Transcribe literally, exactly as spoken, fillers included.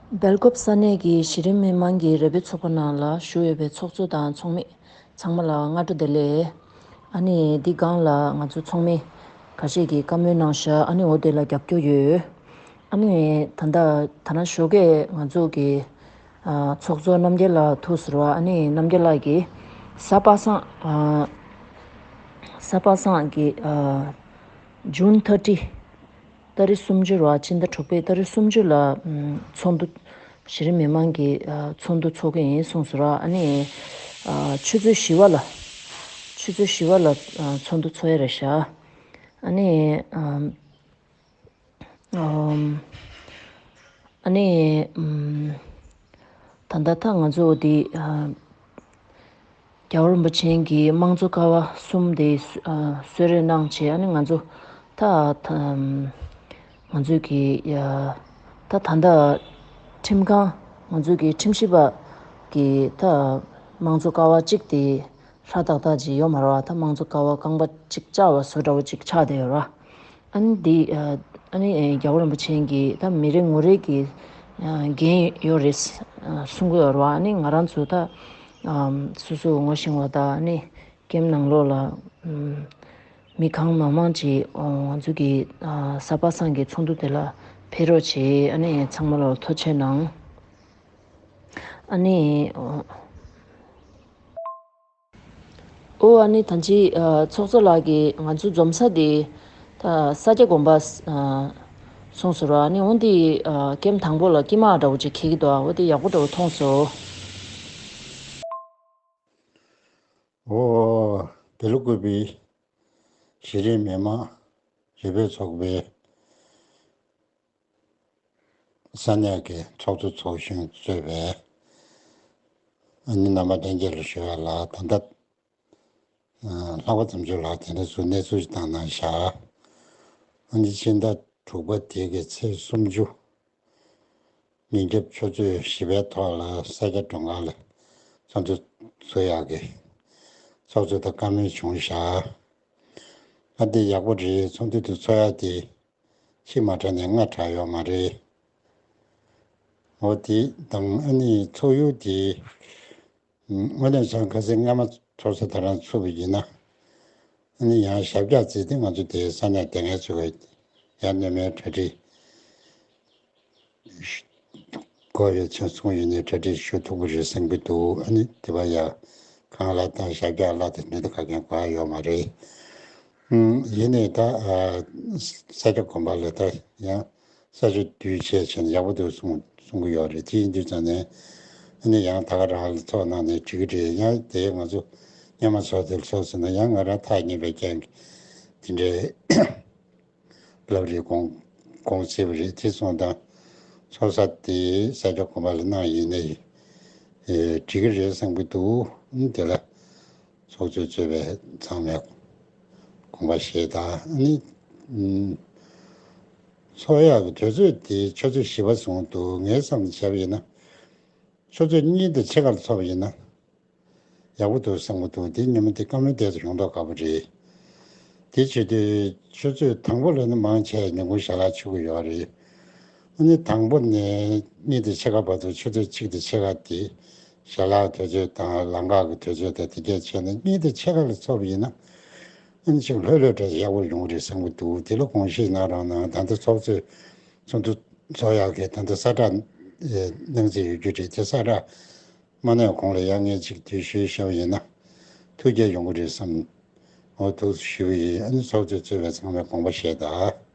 སྦེལ་ཀོབ་ས་གནས་ཀྱི་གཞི་རིམ་མི་མང་གི་རེ་བའི་ཚོགས་པ་ནང་ལ་ཞུགས་ཡོད་པའི་ཚོགས་གཙོ་དང་ཚོགས་མི་ཚང་མ་ལ་སྔ་དྲོ་བདེ་ལེགས། ཨ་ནི་འདི་སྒང་ལ་ང་ཚོ་ཚོགས་མི་ཁ་ཤས་ཀྱིས་བཀའ་མོལ་གནང་ཤག་ཨ་ནི་འོ་དེ་ལ་རྒྱབ་སྐྱོར་ཡོད། ཨ་ནི་ད་ལྟ་ད་ན་ཞོགས་ཀས་ང་ཚོ་གི་ཨ་ཚོགས་གཙོ་རྣམ་རྒྱལ་ལགས་ཐུག་ཟེར་བ། ཨ་ནི་རྣམ་རྒྱལ་ལགས་ཀྱིས་གཟའ་པ་སངས་ཨ་གཟའ་པ་སངས་ཀྱི་ཨ་June thirty ཏ་རིག་སུམ་ཅུ་ར་ཕྱི་ཟླ་དྲུག་པའི་ཏ་རིག་སུམ་ཅུ་ལ་ཨམ་ཚོགས་འདུ་གཞི་རིམ་མི་མང་གི་ཨ་ཚོགས་འདུ་ཚོགས་ཀྱི་ཡིན་གསུངས་སོང་ར། ཨ་ནི་ཨ་ཆུ་ཚོད་བཞི་པ་ལ་ཆུ་ཚོད་བཞི་པ་ལ་ཨ་ཚོགས་འདུ་ཚོགས་ཡ་རེད་ཤག་ཨ་ནི་ཨམ་ཨམ་ཨ་ནི་ཨམ་ད་ལྟ་ད་ང་ཚོ་འདི་ཨ་རྒྱལ་བ་རིན་པོ་ཆེ་གི་དམངས་གཙོ་ཀ་བ་གསུམ་དེ་གསོལ་ཨ་གསོལ་རས་གནང་བྱས། ཨ་ནི་ང་ཚོ་ད་ད་ང་ཚོས་ཀྱི་ཡ་ད་ད་ལྟ་ཁྲིམས་ཁང་ང་ཚོས་ཀྱི་ཁྲིམས་ཞིབ་པ་གི་ད་དམངས་གཙོ་ཀ་བ་གཅིག་དེ་ཧྲ་ཏག་ཏག་ཅིག་ཡོད་མ་རེད་བ། ད་དམངས་གཙོ་ཀ་བ་རྐང་པ་གཅིག་བཅག་པ་བཟོ་འདྲ་བོ་ཅིག་ཆགས་བསྡད་ཡོད་རེད་བ། ཨ་ནི་འདི་ཨ་ནི་རྒྱལ་བ་རིན་པོ་ཆེ་གིས་ད་མི་རེ་ངོ་རེ་གི་འགན་ཡོད་རེད་གསུང་གི་ཡོད་རེད་བ། ཨ་ནི་ང་རང་ཚོ་ད་སོ་སོ་ངོ་ཤེས་པ་དང་། ཨ་ནི་ཀེམ་ནང་ལོགས་ལ་མི་གང་མང་མང་ཅིག་ང་ཚོ་གི་གཟའ་པ་སངས་ཀྱི་ཚོགས་འདུ་དེ་ལ་ཕེབས་རོགས་བྱེད། ཨ་ནི་ཚང་མ་ལ་ཐུགས་རྗེ་གནང་། ཨ་ནི། ཨོ་ཨ་ནི་ད་ཅི་ཚོགས་གཙོ་ལགས་ཀྱིས་ང་ཚོ་འཛོམས་ས་དེ་ད་ས་སྐྱ་དགོན་པ་གསུངས་སོང་ར། ཨ་ནི་འོ་འདི་ཀེམ་དང་པོ་ལ་སྐྱེས་མ་འདྲ་བོ་ཅིག་འཁེལ་གྱི་འདུག་འོ་དེ་ཡག་པོ་འདྲ་བོ་མཐོང་སོང་། ཨོ་འདི་ལོ་དགུ་པའི་གཞི་རིམ་མི་མང་རེ་བའི་ཚོགས་པའི་ས་གནས་ཀྱི་ཚོགས་གཙོ་ཚོགས་གཞོན་གཙོས་པའི་ཨ་ནི་རྣམ་པ་ལྷན་རྒྱས་ལ་ཞུ་བ་ལ། ད་ལྟ་ལྷག་པ་བཙུན་མཆོག་ལགས་དེ་འདྲ་ཚོ་གནས་ཚུལ་ཞིག་བཏང་གནང་བཞག་ཨ་ནི་ཕྱི་ཟླ་དྲུག་པ་དེ་གི་ཚེས་སུམ་ཅུ་ཉིན་རྒྱབ་ཆུ་ཚོད་བཞི་པའི་ཐོག་ལ་ས་སྐྱ་མགྲོན་ཁང་ལ་ཚོགས་འདུ་ཚོགས་ཡག་གི་ཚོགས་གཙོ་དང་བཀའ་མོལ་བྱུང་བཞག་ཨ་འདི་ཡག་པོ་རེད། ཚོགས་འདུ་དེ་ཚོགས་ཡག་དེ་ཕྱི་མ་དྲགས་ནས་སྔ་དྲགས་ཡོད་མ་རེད། འོ་དེ་དང་ཨ་ནི་ཚོགས་ཡུལ་དེ་དངོས་གནས་བྱས་ན་ཁ་སང་སྔ་མ་ཚོགས་ས་དེ་རང་ཚུགས་པ་ཡིན་ན། ཨ་ནི་ཡང་ཞབས་བཀྱག་བརྩིས་ཏེ་ང་ཚོ་དེའི་ས་གནས་དེ་སྔའི་ཚོ་གི་ཡར་སྣོན་མའི་གྲ་སྒྲིག་དགོས་ཡོད་ཚུལ་གསུངས་ཡོད་ནའི་གྲ་སྒྲིག་ཞུ་ཐུབ་ཀྱི་རེད་བསམ་གྱི་འདུག་ཨ་ནི་དེ་བ་ཡ་གང་ལ་ད་ཞབས་བཀྱག་ལ་དེ་འདྲ་ད་ག་གེ་དགོས་ཡ་ཡོད་མ་རེད། ཨུམ། ཡིན་ནའི་ད་ཨ་ས་སྐྱ་དགོན་པ་ལ་ད་ཡང་ས་ཆ་དུས་ཆེ་ཆེ་ནས་ཡག་པོ་འདུག་གསུང་གསུང་གི་ཡོད་རེད། དེ་ཡིན་དུས་ཙང་ནས་ཨ་ནི་ཡང་ད་ག་རང་ལ་ཚོགས་གནང་ནས་འགྲིག་གི་རེད། ཡང་དེ་ང་ཚོ་སྔོན་མ་ཚོགས་དེ་ཚོགས་ཟིན་ན་ཡང་ང་རང་ཐག་ཉེ་བའི་རྐྱེན་གྱིས་དེ་འདྲའི་ལབ་རེད། དགོངས་དགོངས་སེ་བ་རེད། དེ་སོང་ཙང་ཚོགས་ས་དེ་ས་སྐྱ་དགོན་པ་ལ་གནང་ཡིན་ནའི་ཨེ་འགྲིག་གི་རེད་བསམ་གྱི་འདུག་ཨ་ནི་དེ་ལ་ཚོགས་གཙོས་གཙོས་པའི་ཚང་མས་དགོངས་པ་བཞེས་དང་། ཨ་ནི་ཨུམ། ཚོགས་ཡག་གི་དུས་ཚོད་དེ་ཆུ་ཚོད་བཞི་པ་བཟུང་འདུག་ངའི་བསམ་བྱས་པ་ཡིན་ན་ཆུ་ཚོད་གཉིས་དང་ཕྱེད་ཀ་ལ་ཚོགས་པ་ཡིན་ན་ཡག་པོ་འདུག་བསམ་གྱི་འདུག་དེ་ཉིན་མོ་དེ་བཀའ་མོལ་དེ་ཚོ་ཡོང་མདོག་ཁ་པོ་རེད། དེ་བྱེད་དུས་ཆུ་ཚོད་དང་པོ་ལ་ནི་མང་ཆེ་ཉིན་གུང་ཞལ་ལག་མཆོད་ཀྱི་ཡོད་རེད། ཨ་ནི་དང་པོ་ནས་གཉིས་དང་ཕྱེད་ཀ་བར་དུ་ཆུ་ཚོད་གཅིག་དང་ཕྱེད་ཀ་དེ་ཞལ་ལག་དུས་ཚོད་དང་ལམ་ཁ་གི་དུས་ཚོད་དང་དེ་གས་བྱས་ནས་གཉིས་དང་ཕྱེད་ཀ་ལ་ཚོགས་པ་ཡིན་ན་ཨ་ནི་ཅིག་ལྷོད་ལྷོད་འདྲ་ཡག་པོ་ཡོང་གི་རེད་བསམ་གྱི་འདུག་དེ་ལ་དགོངས་བཞེས་གནང་རོགས་གནང་། ད་ལྟ་ཚོགས་གཙོས་ཚོགས་འདུ་ཚོགས་ཡག་གི་ད་ལྟ་ས་བསྒྲགས་གནང་རྩིས་ཡོད་རྒྱུ་རེད། དེ་ས་བསྒྲགས་མ་གནང་གོང་ལ་ཡང་ངས་ཅིག་དུས་ཞུས་བཞག་པ་ཡིན་ན་ཐུགས་རྗེ་ཡོང་གི་རེད་བསམ། འོ་ཐུགས་ཞུ་གི་ཡིན། ཨ་ནི་ཚོགས་གཙོས་གཙོས་པའི་ཚང་མས་དགོངས་པ་བཞེས་དང་།